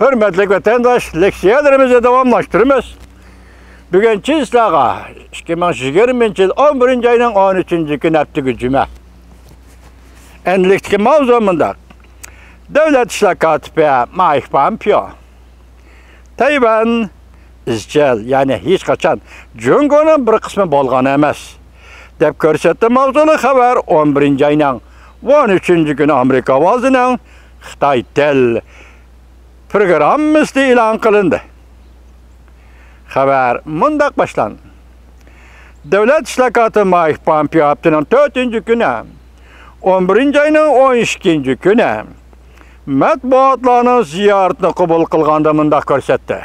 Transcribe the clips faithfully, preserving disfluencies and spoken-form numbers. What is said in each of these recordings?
ھۆرمەتلىك ۋەتەنداش، لېكسىيەلىرىمىزنى داۋاملاشتۇرىمىز. بۈگۈن چىسلاغا، ئىككى مىڭ يىگىرمىنچى يىل ئون بىرىنچى ئاينىڭ ئون ئۈچىنچى كۈنى، ھەپتىگە جۈمە. ئەمدىلىكتىكى ماۋزۇ مۇنداق. دۆلەت ئىشلار كاتىپى مايك پامپېئو تەيۋەن ئىزچىل، يەنى ھېچقاچان جۇڭگونىڭ بىر قىسمى بولغان ئەمەس، دەپ كۆرسەتتى. ماۋزۇلۇق خەۋەر ئون بىرىنچى ئاينىڭ ئون ئۈچىنچى كۈنى ئامېرىكا ئاۋازىنىڭ خىتاي تىل پروگراممىسىدا ئېلان قىلىندى. خەۋەر مۇنداق باشلاندى. دۆلەت ئىشلار كاتىپى مايك پامپېئو ھەپتىنىڭ تۆتىنچى كۈنى، ئون بىرىنچى ئاينىڭ ئون ئىككىنچى كۈنى مەتبۇئاتلارنىڭ زىيارىتىنى قوبۇل قىلغاندا مۇنداق كۆرسەتتى.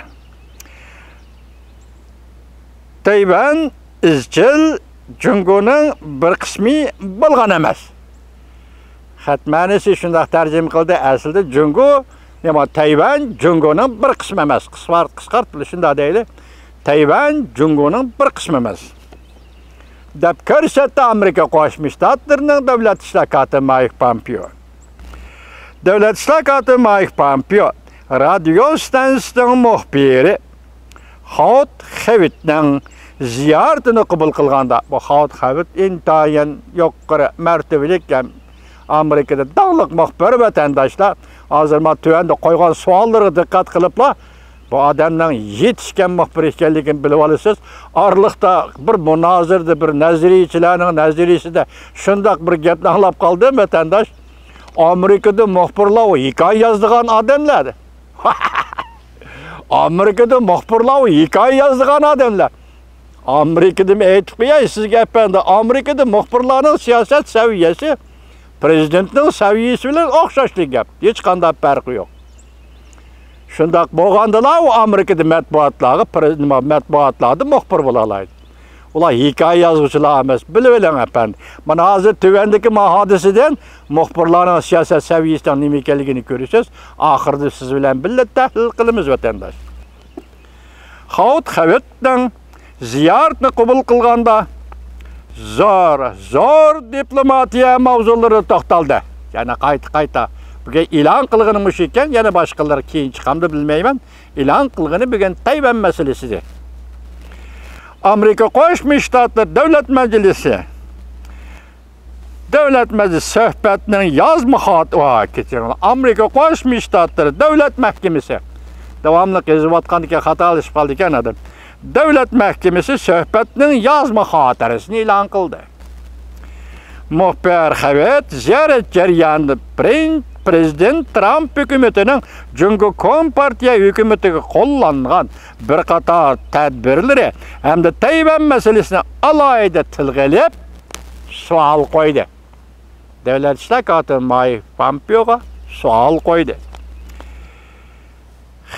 تەيۋەن ئىزچىل جۇڭگونىڭ بىر قىسمى بولغان ئەمەس. خەت مەنىسى شۇنداق تەرجىمە قىلدى، ئەسلىدە جۇڭگو، نېمە، تەيۋەن جۇڭگونىڭ بىر قىسمى ئەمەس. قىسقارت-، قىسقارتىلىشى شۇنداق دەيلى، تەيۋەن جۇڭگونىڭ بىر قىسمى ئەمەس، دەپ كۆرسەتتى ئامېرىكا قوشما شتاتلىرىنىڭ دۆلەت ئىشلار كاتىپى مايك پامپېئو. دۆلەت ئىشلار كاتىپى مايك پامپېئو رادىيو ستانسىسىنىڭ مۇخبىرى خاۋت خېۋىتنىڭ زىيارىتىنى قوبۇل قىلغاندا، بۇ خاۋت خېۋىت ئىنتايىن يۇقىرى مەرتىۋىلىك ھەم ئامېرىكىدا داڭلىق مۇخبىر ۋەتەنداشلار. ھازىر مانا تۆۋەندە قويغان سوئاللىرىغا دىققەت قىلىپلا، بۇ ئادەمنىڭ يېتىشكەن مۇخبىر ئىكەنلىكىنى بىلىۋالىسىز. ئارىلىقتا بىر مۇنازىرىدە، بىر نەزەرىيەچىلەرنىڭ نەزەرىيىسىدە شۇنداق بىر گەپنى ئاڭلاپ قالدىم، ۋەتەنداش. ئامېرىكىدا مۇخبىرلار ئۇ ھېكايە يازىدىغان ئادەملەر. ئامېرىكىدا مۇخبىرلار ئۇ ھېكايە يازىدىغان ئادەملەر. ئامېرىكىدىمۇ ئېيتىپ قوياي سىزگە، ئەپەندى، ئامېرىكىدا مۇخبىرلارنىڭ سىياسەت سەۋىيەسى پرېزىدېنتنىڭ سەۋىيەسى بىلەن ئوخشاشلا گەپ. ھېچقانداق پەرقى يوق. شۇنداق بولغاندىلا ئۇ ئامېرىكىدا مەتبۇئاتلارغا، پرې-، نېمە، مەتبۇئاتلاردا مۇخبىر بولالايدۇ. ئۇلار ھېكايە يازغۇچىلار ئەمەس، بىلىۋېلىڭ ئەپەندى. مانا ھازىر تۆۋەندىكى ما ھادىسىدىن مۇخبىرلارنىڭ سىياسەت سەۋىيەسىنىڭ نېمە ئىكەنلىكىنى كۆرىسىز. ئاخىرىدا سىز بىلەن بىللە تەھلىل قىلىمىز، ۋەتەنداش. خاۋت خېۋىتنىڭ زىيارىتىنى قوبۇل قىلغاندا زور، زور دىپلوماتىيە ماۋزۇلىرىدا توختالدى. يەنە قايتا-قايتا. بۈگۈن ئېلان قىلغىنى مۇشۇ ئىكەن، يەنە باشقىلىرى كېيىن چىقامدۇ بىلمەيمەن. ئېلان قىلغىنى بۈگۈن تەيۋەن مەسىلىسى ئىدى. ئامېرىكا قوشما شتاتلىرى دۆلەت مەجلىسى دۆلەت مەجلىسى سۆھبەتنىڭ يازما خات-، ۋاي، كەچۈرۈڭلار. ئامېرىكا قوشما شتاتلىرى دۆلەت مەھكىمىسى. داۋاملىق يېزىۋاتقاندىكىن خاتالىشىپ قالىدىكەن ئادەم. دۆلەت مەھكىمىسى سۆھبەتنىڭ يازما خاتىرىسىنى ئېلان قىلدى. مۇخبىر خېۋىت زىيارەت جەريانىدا پرېن-، پرېزىدېنت ترامپ ھۆكۈمىتىنىڭ جۇڭگو كومپارتىيە ھۆكۈمىتىگە قوللانغان بىر قاتار تەدبىرلىرى ھەمدە تەيۋەن مەسىلىسىنى ئالاھىدە تىلغا ئېلىپ، سوئال قويدى. دۆلەت ئىشلار كاتىپى مايك پامپېئوغا سوئال قويدى.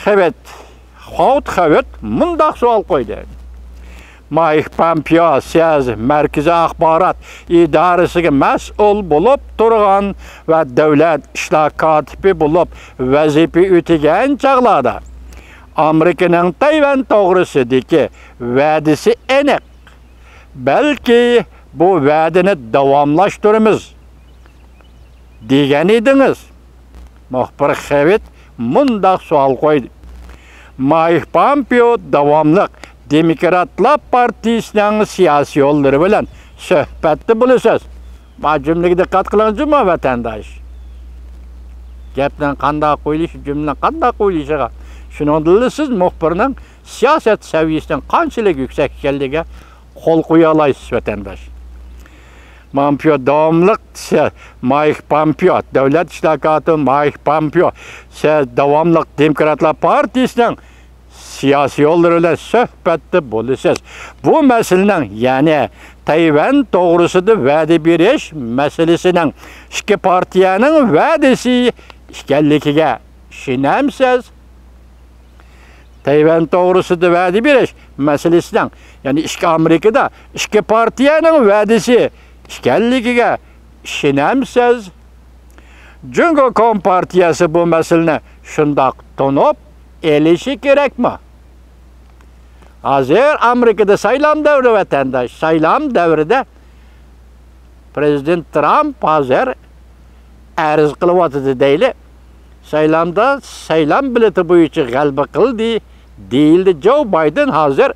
خېۋىت، خاۋت خېۋىت مۇنداق سوئال قويدى. مايك پامپېئو، سىز مەركىزىي ئاخبارات ئىدارىسىگە مەسئۇل بولۇپ تۇرغان ۋە دۆلەت ئىشلار كاتىپى بولۇپ ۋەزىپە ئۆتىگەن چاغلاردا ئامېرىكىنىڭ تەيۋەن توغرىسىدىكى ۋەدىسى ئېنىق. بەلكى بۇ ۋەدىنى داۋاملاشتۇرىمىز دېگەن ئىدىڭىز. مۇخبىر خېۋىت مۇنداق سوئال قويدى. مايك پامپېئو داۋاملىق دېموكراتلار پارتىيىسىنىڭ سىياسىيونلىرى بىلەن سۆھبەتتە بولىسىز. ما جۈملىگە دىققەت قىلىڭ جۇمۇ ۋەتەنداش. گەپنىڭ قانداق قويۇلۇشى، جۈملىنىڭ قانداق قويۇلۇشىغا. شۇنىڭدىنلا سىز مۇخبىرنىڭ سىياسەت سەۋىيەسىنىڭ قانچىلىك يۈكسەك ئىكەنلىكىگە قول قويالايسىز، ۋەتەنداش. مامپيو داۋاملىق سە-، مايك پامپيو، دۆلەت ئىشلار كاتىپى مايك پامپيو، سە-، داۋاملىق دېموكراتلار پارتىيىسىنىڭ سىياسىيونلىرى بىلەن سۆھبەتتە بولىسىز. بۇ مەسىلىنىڭ، يەنى تەيۋەن توغرىسىدا ۋەدە بېرىش مەسىلىسىنىڭ ئىككى پارتىيەنىڭ ۋەدىسى ئىكەنلىكىگە ئىشىنەمسىز؟ تەيۋەن توغرىسىدا ۋەدە بېرىش مەسىلىسىنىڭ، يەنى ئىككى ئامېرىكىدا ئىككى پارتىيەنىڭ ۋەدىسى ئىكەنلىكىگە ئىشىنەمسىز؟ جۇڭگو كومپارتىيەسى بۇ مەسىلىنى شۇنداق تونۇپ ئېلىشى كېرەكمۇ؟ ھازىر ئامېرىكىدا سايلام دەۋرى، ۋەتەنداش، سايلام دەۋرىدە پرېزىدېنت ترامپ ھازىر ئەرز قىلىۋاتىدۇ دەيلى. سايلامدا سايلام بېلىتى بويىچە غەلىبە قىلدى دېيىلدى. جو بايدېن ھازىر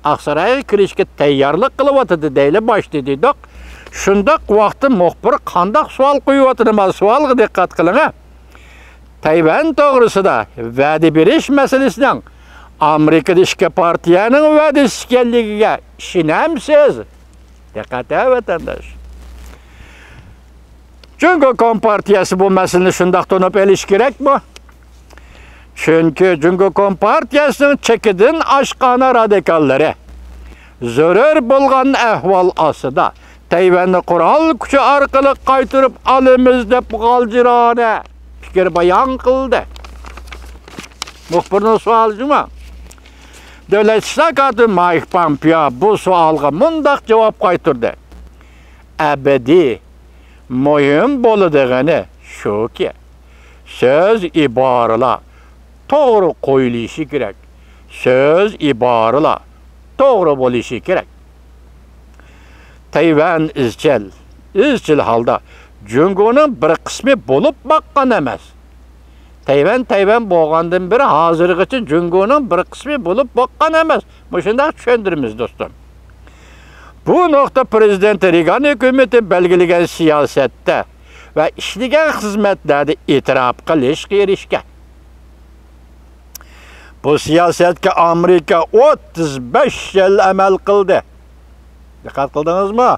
ئاقسارايغا كىرىشكە تەييارلىق قىلىۋاتىدۇ دەيلى باشتا دېدۇق. شۇنداق ۋاقىتتا مۇخبىر قانداق سوئال قويۇۋاتىدۇ؟ مانا سوئالغا دىققەت قىلىڭ ھە. تەيۋەن توغرىسىدا ۋەدە بېرىش مەسىلىسىنىڭ ئامېرىكىدا ئىككى پارتىيەنىڭ ۋەدىسى ئىكەنلىكىگە ئىشىنەمسىز؟ دىققەت ھە ۋەتەنداش. جۇڭگو كومپارتىيەسى بۇ مەسىلىنى شۇنداق تونۇپ ئېلىش كېرەكمۇ؟ چۈنكى جۇڭگو كومپارتىيەسىنىڭ چېكىدىن ئاشقان رادىكاللىرى زۆرۈر بولغان ئەھۋال ئاستىدا تەيۋەننى قورال كۈچى ئارقىلىق قايتۇرۇپ ئالىمىز دەپ غالجىرانە پىكىر بايان قىلدى. مۇخبىرنىڭ سوئالى جۇمۇ. دۆلەت ئىشلار كاتىپى مايك پامپېئو بۇ سوئالغا مۇنداق جاۋاب قايتۇردى: ئەبەدىي مۇھىم بولىدىغىنى شۇكى، سۆز ئىبارىلەر توغرا قويۇلۇشى كېرەك. سۆز ئىبارىلەر توغرا بولۇشى كېرەك. تەيۋەن ئىزچىل، ئىزچىل ھالدا جۇڭگونىڭ بىر قىسمى بولۇپ باققان ئەمەس. تەيۋەن تەيۋەن بولغاندىن بېرى ھازىرغىچە جۇڭگونىڭ بىر قىسمى بولۇپ باققان ئەمەس. مۇشۇنداق چۈشەندۈرىمىز، دوستۇم. بۇ نۇقتا پىرېزىدېنت رېيگان ھۆكۈمىتى بەلگىلىگەن سىياسەتتە ۋە ئىشلىگەن خىزمەتلەردە ئېتىراپ قىلىشقا ئېرىشكەن. بۇ سىياسەتكە ئامېرىكا ئوتتۇز بەش يىل ئەمەل قىلدى. دىققەت قىلدىڭىزمۇ؟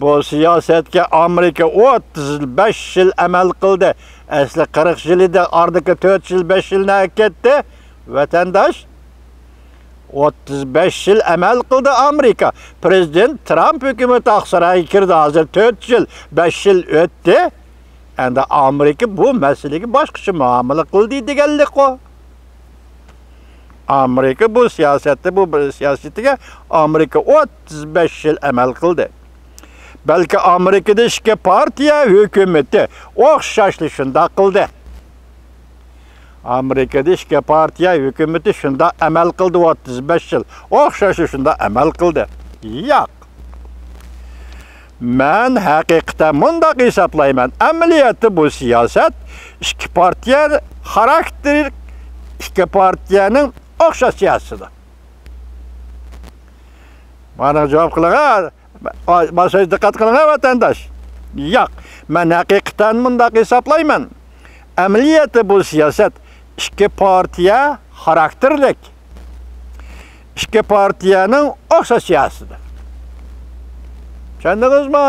بۇ سىياسەتكە ئامېرىكا ئوتتۇز بەش يىل ئەمەل قىلدى. ئەسلى قىرىق يىل ئىدى، ئارىدىكى تۆت يىل، بەش يىل نەگە كەتتى؟ ۋەتەنداش، ئوتتۇز بەش يىل ئەمەل قىلدى ئامېرىكا. پىرېزىدېنت ترامپ ھۆكۈمىتى ئاقسارايغا كىردى، ھازىر تۆت يىل، بەش يىل ئۆتتى. ئەمدى ئامېرىكا بۇ مەسىلىگە باشقىچە مۇئامىلە قىلدى دېگەنلىكقۇ. ئامېرىكا بۇ سىياسەتتە، بۇ بىر سىياسىتىگە ئامېرىكا ئوتتۇز بەش يىل ئەمەل قىلدى. بەلكى ئامېرىكىدا ئىككى پارتىيە ھۆكۈمىتى ئوخشاشلا شۇنداق قىلدى. ئامېرىكىدا ئىككى پارتىيە ھۆكۈمىتى شۇنداق ئەمەل قىلدى ئوتتۇز بەش يىل. ئوخشاشلا شۇنداق ئەمەل قىلدى. ياق. مەن ھەقىقەتەن مۇنداق ھېسابلايمەن، ئەمەلىيەتتە بۇ سىياسەت ئىككى پارتىيە خاراكتېرلىك، ئىككى پارتىيەنىڭ ئوخشاش سىياسىتىدۇر. مانا جاۋاب قىلىڭ ھە. ما-، ما-، سۆز دىققەت قىلىڭ ھە، ۋەتەنداش. ياق، مەن ھەقىقەتەن مۇنداق ھېسابلايمەن. ئەمەلىيەتتە بۇ سىياسەت ئىككى پارتىيە خاراكتېرلىك، ئىككى پارتىيەنىڭ ئوخشاش سىياسىتىدۇر. چۈشەندىڭىزمۇ؟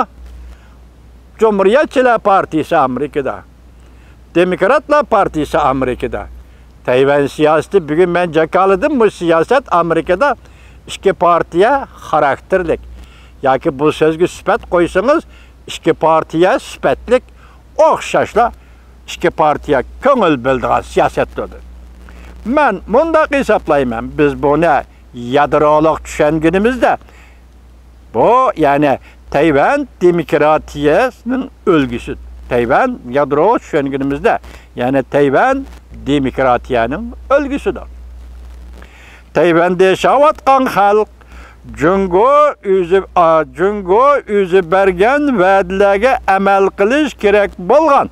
جۇمھۇرىيەتچىلەر پارتىيىسى ئامېرىكىدا، دېموكراتلار پارتىيىسى ئامېرىكىدا. تەيۋەن سىياسىتى، بۈگۈن مەن جاكارلىدىم، بۇ سىياسەت ئامېرىكىدا ئىككى پارتىيە خاراكتېرلىك. ياكى بۇ سۆزگە سۈپەت قويسىڭىز، ئىككى پارتىيە سۈپەتلىك، ئوخشاشلا ئىككى پارتىيە كۆڭۈل بۆلىدىغان سىياسەتتۇر. مەن مۇنداق ھېسابلايمەن، بىز بۇنى يادرولۇق چۈشەنگىنىمىزدە، بۇ، يەنى تەيۋەن دېموكراتىيەسىنىڭ ئۈلگىسى. تەيۋەن يادرو چۈشەنگىنىمىزدە، يەنى تەيۋەن دېموكراتىيەنىڭ ئۈلگىسىدۇر. تەيۋەندە ياشاۋاتقان خەلق جۇڭگو ئۆزى، ئا، جۇڭگو ئۆزى بەرگەن ۋەدىلەرگە ئەمەل قىلىش كېرەك بولغان.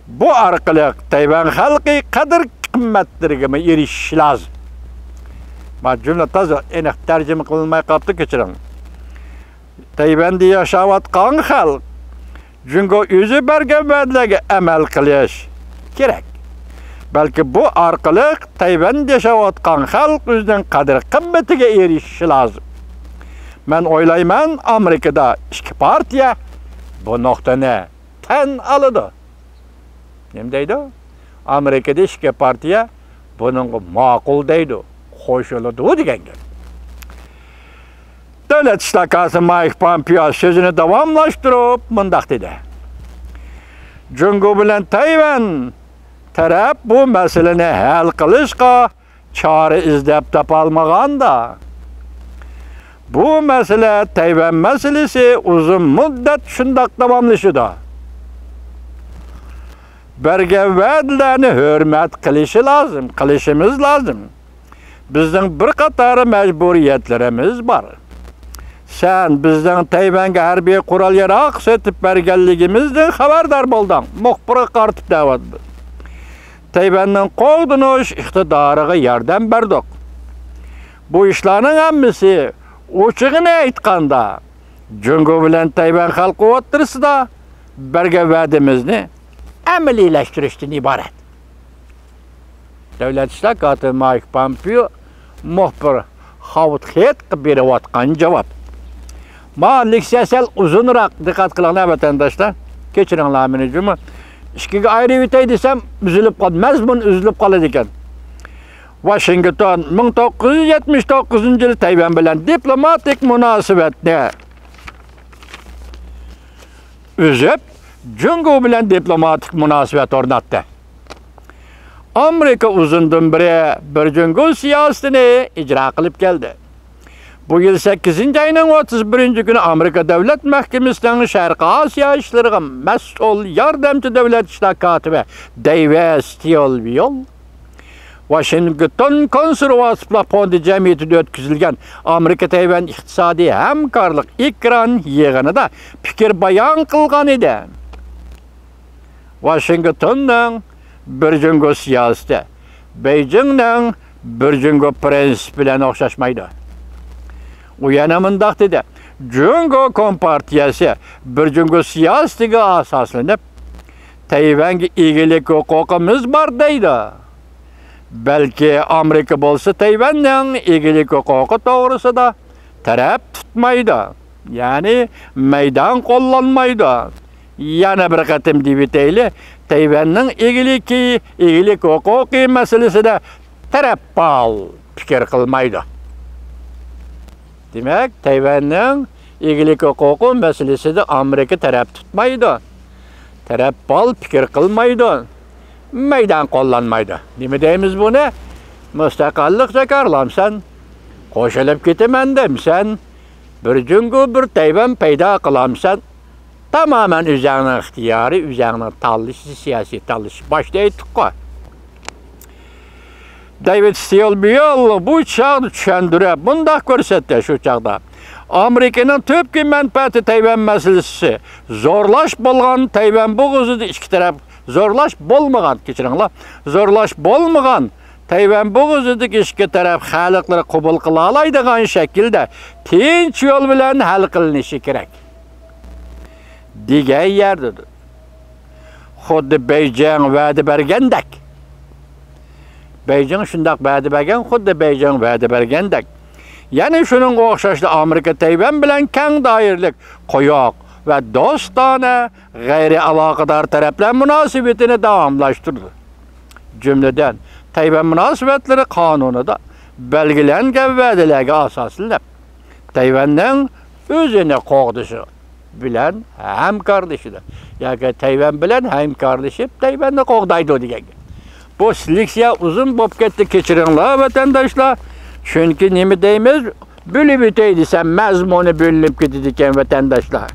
بۇ ئارقىلىق تەيۋەن خەلقى قەدىر قىممەتلىرىگىمۇ ئېرىشىشى لازىم. ما جۈملە تازا ئېنىق تەرجىمە قىلىنماي قاپتۇ، كەچۈرۈڭ. تەيۋەندە ياشاۋاتقان خەلق جۇڭگو ئۆزى بەرگەن ۋەدىلەرگە ئەمەل قىلىش كېرەك. بەلكى بۇ ئارقىلىق تەيۋەندە ياشاۋاتقان خەلق ئۆزىنىڭ قەدىر قىممىتىگە ئېرىشىشى لازىم. مەن ئويلايمەن، ئامېرىكىدا ئىككى پارتىيە بۇ نۇقتىنى تەن ئالىدۇ. نېمە دەيدۇ؟ ئامېرىكىدا ئىككى پارتىيە بۇنىڭغا ماقۇل دەيدۇ، قوشۇلىدۇ دېگەن گەپ. دۆلەت ئىشلار كاتىپى مايك پامپېئو سۆزىنى داۋاملاشتۇرۇپ مۇنداق دېدى: جۇڭگو بىلەن تەيۋەن تەرەپ بۇ مەسىلىنى ھەل قىلىشقا چارە ئىزدەپ تاپالمىغاندا، بۇ مەسىلە تەيۋەن مەسىلىسى ئۇزۇن مۇددەت شۇنداق داۋاملىشىدۇ. بەرگەن ۋەدىلەرنى ھۆرمەت قىلىشى لازىم، قىلىشىمىز لازىم. بىزنىڭ بىر قاتار مەجبۇرىيەتلىرىمىز بار. سەن بىزنىڭ تەيۋەنگە ھەربىي قورال-ياراغ سېتىپ بەرگەنلىكىمىزدىن خەۋەردار بولدۇڭ، مۇخبىرغا قارىتىپ دەۋاتىدۇ. تەيۋەننىڭ قوغدىنىش ئىقتىدارىغا ياردەم بەردۇق. بۇ ئىشلارنىڭ ھەممىسى، ئوچۇقىنى ئېيتقاندا، جۇڭگو بىلەن تەيۋەن خەلقى ئوتتۇرىسىدا بەرگەن ۋەدىمىزنى ئەمەلىيلەشتۈرۈشتىن ئىبارەت. دۆلەت ئىشلار كاتىپى مايك پومپېئو مۇخبىر خاۋۇت خېيتقا بېرىۋاتقان جاۋاب. ما لېكسىيە سەل ئۇزۇنراق، دىققەت قىلىڭلار ۋەتەنداشلار. كەچۈرۈڭلار مېنى جۇمۇ. ئىككىگە ئايرىۋېتەي دېسەم، ئۈزۈلۈپ قال-، مەزمۇن ئۈزۈلۈپ قالىدىكەن. ۋاشىنگتون مىڭ توققۇز يۈز يەتمىش توققۇزىنچى يىلى تەيۋەن بىلەن دىپلوماتىك مۇناسىۋەتنى ئۈزۈپ، جۇڭگو بىلەن دىپلوماتىك مۇناسىۋەت ئورناتتى. ئامېرىكا ئۇزۇندىن بېرى بىر جۇڭگو سىياسىتىنى ئىجرا قىلىپ كەلدى. بۇ يىل سەككىزىنچى ئاينىڭ ئوتتۇز بىرىنچى كۈنى ئامېرىكا دۆلەت مەھكىمىسىنىڭ شەرقىي ئاسىيا ئىشلىرىغا مەسئۇل ياردەمچى دۆلەت ئىشلار كاتىپى دېيۋىد ستىلۋېل ۋاشىنگتون كونسېرۋاتىپلار فوندى جەمئىيىتىدە ئۆتكۈزۈلگەن ئامېرىكا تەيۋەن ئىقتىسادىي ھەمكارلىق ئېكران يىغىنىدا پىكىر بايان قىلغان ئىدى. ۋاشىنگتوننىڭ بىر جۇڭگو سىياسىتى بېيجىڭنىڭ بىر جۇڭگو پىرىنسىپى بىلەن ئوخشاشمايدۇ. ئۇ يەنە مۇنداق دېدى، جۇڭگو كومپارتىيەسى بىر جۇڭگو سىياسىتىگە ئاساسلىنىپ، تەيۋەنگە ئىگىلىك ھوقۇقىمىز بار دەيدۇ. بەلكى ئامېرىكا بولسا تەيۋەننىڭ ئىگىلىك ھوقۇقى توغرىسىدا تەرەپ تۇتمايدۇ، يەنى مەيدان قوللانمايدۇ. يەنە بىر قېتىم دېيىۋېتەيلى، تەيۋەننىڭ ئىگىلىكى، ئىگىلىك ھوقۇقى مەسىلىسىدە تەرەپبال پىكىر قىلمايدۇ. دېمەك، تەيۋەننىڭ ئىگىلىك ھوقۇقى مەسىلىسىدە ئامېرىكا تەرەپ تۇتمايدۇ، تەرەپبال پىكىر قىلمايدۇ، مەيدان قوللانمايدۇ. نېمە دەيمىز بۇنى؟ مۇستەقىللىق جاكارلامسەن، قوشۇلۇپ كېتىمەن دەمسەن، بىر جۇڭگو، بىر تەيۋەن پەيدا قىلامسەن، تامامەن ئۆزەڭنىڭ ئىختىيارى، ئۆزەڭنىڭ تاللىشى، سىياسىي تاللىشى. باشتا ئېيتتۇققۇ. دېيۋىد ستىلۋېل بۇ چاغدا چۈشەندۈرۈپ مۇنداق كۆرسەتتى، شۇ چاغدا ئامېرىكىنىڭ تۈپكى مەنپەئەتى تەيۋەن مەسىلىسى، زورلاش بولغان تەيۋەن بوغۇزىدا ئىككى تەرەپ، زورلاش بولمىغان، كەچۈرۈڭلار، زورلاش بولمىغان تەيۋەن بوغۇزىدىكى ئىككى تەرەپ خەلقلىرى قوبۇل قىلالايدىغان شەكىلدە تىنچ يول بىلەن ھەل قىلىنىشى كېرەك، دېگەن يەردىدۇر. خۇددى بېيجىڭ ۋەدە بەرگەندەك. بېيجىڭ شۇنداق ۋەدە بەرگەن، خۇددى بېيجىڭ ۋەدە بەرگەندەك. يەنە شۇنىڭغا ئوخشاشلا ئامېرىكا تەيۋەن بىلەن كەڭ دائىرىلىك، قويۇق ۋە دوستانە، غەيرىي ئالاقىدار تەرەپلەر مۇناسىۋىتىنى داۋاملاشتۇرىدۇ. جۈملىدىن، تەيۋەن مۇناسىۋەتلىرى قانۇنىدا بەلگىلەنگەن ۋەدىلەرگە ئاساسلىنىپ، تەيۋەننىڭ ئۆزىنى قوغدىشى بىلەن ھەمكارلىشىدۇ ياكى تەيۋەن بىلەن ھەمكارلىشىپ تەيۋەننى قوغدايدۇ دېگەن گەپ. بۇ لېكسىيە ئۇزۇن بولۇپ كەتتى، كەچۈرۈڭلار ۋەتەنداشلار. چۈنكى نېمە دەيمىز، بۆلۈپ ئۆتەي دېسەم مەزمۇنى بۆلۈنۈپ كېتىدىكەن ۋەتەنداشلار.